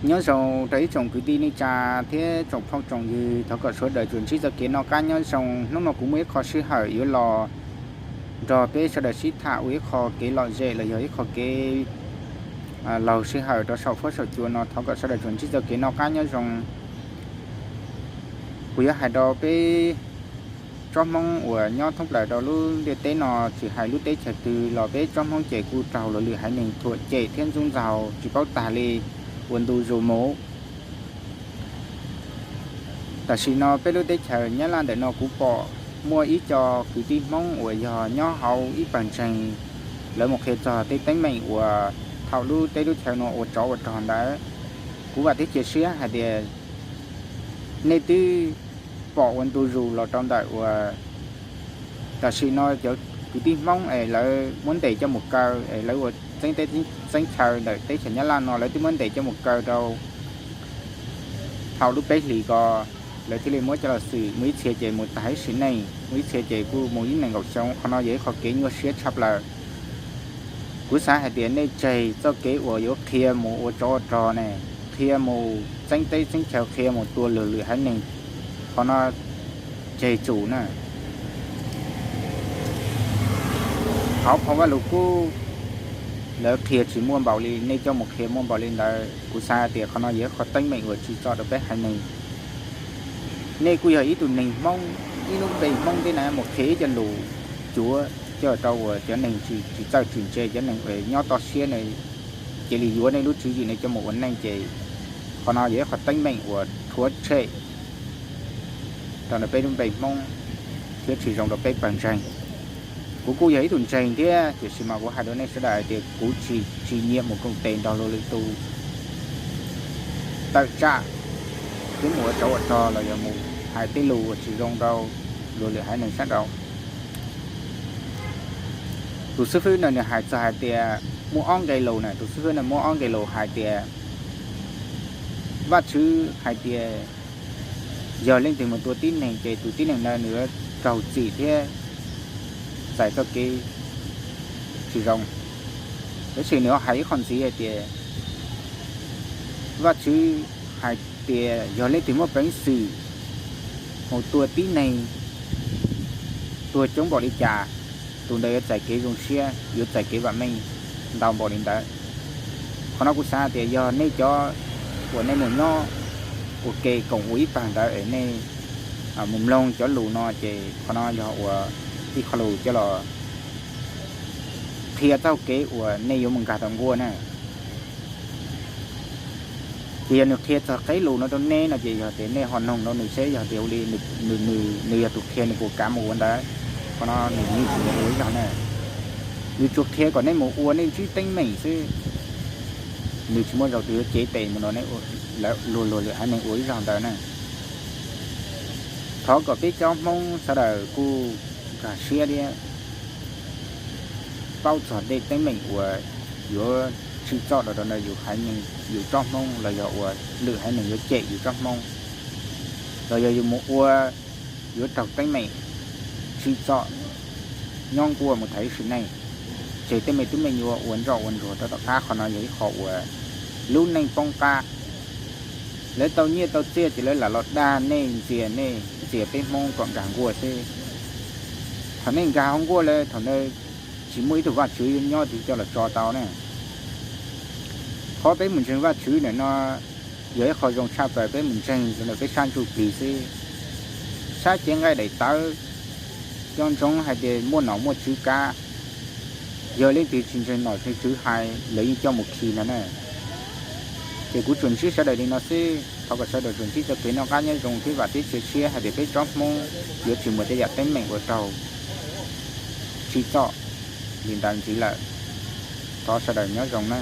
Nyob zoo rau ib tsoom kwv tij neej tsa thiab tsoom phooj tsoom ywg, thov kom sawv daws tsuas ntsib txoj kev noj qab nyob zoo. Hnub no kuv muaj ib qho sij hawm yuav los nrog peb sawv daws sib tham ua ib qho kev lom zem los yog ib qho kev laug sij hawm rau saum huab saum cua no, thov kom sawv daws tsuas ntsib txoj kev noj qab nyob zoo. Kuv yuav hais rau peb tsob Hmoob uas nyob thoob plaws rau lub ntiaj teb no, tsis hais lub teb chaws twg los peb tsob Hmoob ces kuj raug luag lwm haiv neeg thuam cem thiab ntxub ntxaug tsis paub tag li, ua ntu zus mus. Tam sim no peb lub teb chaws Nyab Laj ntawm no kuv pom muaj ib co kwv tij Hmoob uas yog nyob hauv ib pawg ntseeg, lawv mus qhia txog tej teeb meem uas thaum lub teb lub chaw no ua tsov ua rog ntawd. Kuv vam thiab cia siab hais tias nej twb pom ua ntu zus los rau ntawm uas tam sim no cov kwv tij Hmoob es lawv muab ntes coj mus kaw, es lawv ua txeeb teb txeeb chaw ntawm teb chaws Nyab Laj no lawv twb muab ntes coj mus kaw rau thaum lub peb hlis ko, lawv thiaj li muab coj los xwm. Muaj ib txhia ces mus tag ib sim neej, muaj ib txhia ces kuj mus ib nees nkaum xyoo. Qhov no yog ib qho kev nyuaj siab tshaj plaws. Kuv xav hais tias nej tseg txoj kev uas yuav qhia mus ua tsov ua rog ne, qhia mus txeeb teb txeeb chaw, qhia mus tua luag lwm haiv neeg, qhov no tseg tsum na. Qhov phau Vaj Lug Kub lawv qhia tsis muaj npaum li nej coj mus qhia muaj npaum li ntawd. Kuv xav hais tias qhov no yog ib qho teeb meem uas tsim txom rau peb haiv neeg. Nej kuj yog ib tug neeg Hmoob, ib lub npe Hmoob thiab na, mus qhia ib co lus cuav coj rau uas cov neeg tsis txawj tsis ntse, cov neeg uas nyob toj siab ne, cia li yuav nej lub tswv yim ne coj mus ua neej, ces qhov no yog ib qho teeb meem uas rhuav tshem rau ntawm peb lub npe Hmoob thiab tsis zoo rau peb pawg ntseeg. Kuv kuj yog ib tug ntseeg thiab, tiam sis mas kuv hais rau nej sawv daws hais tias kuv tsis tsis nyiam mus koom tes nrog luag lwm tus tawm tsam thiab mus ua tsov ua rog los yog mus hais tej lus uas tsis zoo rau luag lwm haiv neeg sab nraud. Tus xib fwb no nws hais txog hais tias muaj ob nqe lus na, tus xib fwb no muaj ob nqe lus hais tias Vajtswv hais tias yog leej twg mus tua tib neeg ces tus tib neeg ntawd nws yuav raug txim thiab txais txoj kev tsis zoo. Tab sis nws ho hais ib qho ntxiv hais tias Vajtswv hais tias yog leej twg muaj peev xwm mus tua tib neeg, tua coob npaum li cas, tus ntawd yuav txais kev zoo siab, yuav txais kev vam meej ntau npaum li ntawd. Qhov no kuv xav tias yog nej cov uas nej mus nyob ua ke koom ua ib pawg ntawd es nej mus mloog cov lus no ces qhov no yog ua ib qho lus coj los qhia txoj kev uas nej yuav mus nkag tau nkuaj na. Ces yog nws qhia txog qeb lus no rau nej no ces yog tias nej ho noog rau nws seb yog tias ua li nws, nws yog tus qhia nws puas kam mus ua ntawd. Qhov no nws yeej tsis mus ua ib zaug na. Nws tsuas qhia kom nej mus ua nej ntsib teeb meem xwb. Nws tsis muaj zaus tus yuav cev tes mus rau nej luag luag lwm haiv neeg ua ib zaug ntawd na. Thov kom peb cov Hmoob sawv daws kuj nkag siab thiab paub txog tej teeb meem uas yuav tsim txom rau ntawm yus haiv neeg, yus tsob Hmoob los yog uas lwm haiv neeg yuav cem yus tsob Hmoob, los yog yus mus ua yuav raug teeb meem tsim txom nyob nkuaj mus thaum ib sim neej. Ces tej me tub me nyuam ua ntsoj ua ntsuag rau tom qab, qhov no yog ib qho uas lub neej poob qab. Lawv tau nyiaj tau txiaj ces lawv lam los dag nej, ntxias nej, ntxias peb Hmoob kom nkag nkuaj xwb. Thaum nej nkag hauv nkuaj lawm thaum ntawd tsis muaj ib tug Vajtswv nyob twg coj los tso tau ne. Qhov peb mus ntseeg Vajtswv ntawm no yog ib qho zoo tshaj plaws, peb mus ntseeg rau ntawm peb sab ntsuj plig xwb. Sab cev nqaij daim tawv, nco ntsoov hais tias muaj nom muaj tswv kav. Yog leej twg tsis ntseeg nom ntseeg tswv hais lawv yeej coj mus khi ntag na. Ces kuv tsuas ntsib sawv daws li no xwb, thov kom sawv daws tsuas ntsib txoj kev noj qab nyob zoo thiab vam thiab cia siab hais tias peb tsob Hmoob yuav tsis muaj tej yam teeb meem ua raug tsim txom li ntawd ntxiv lawm. Thov sawv daws nyob zoo na.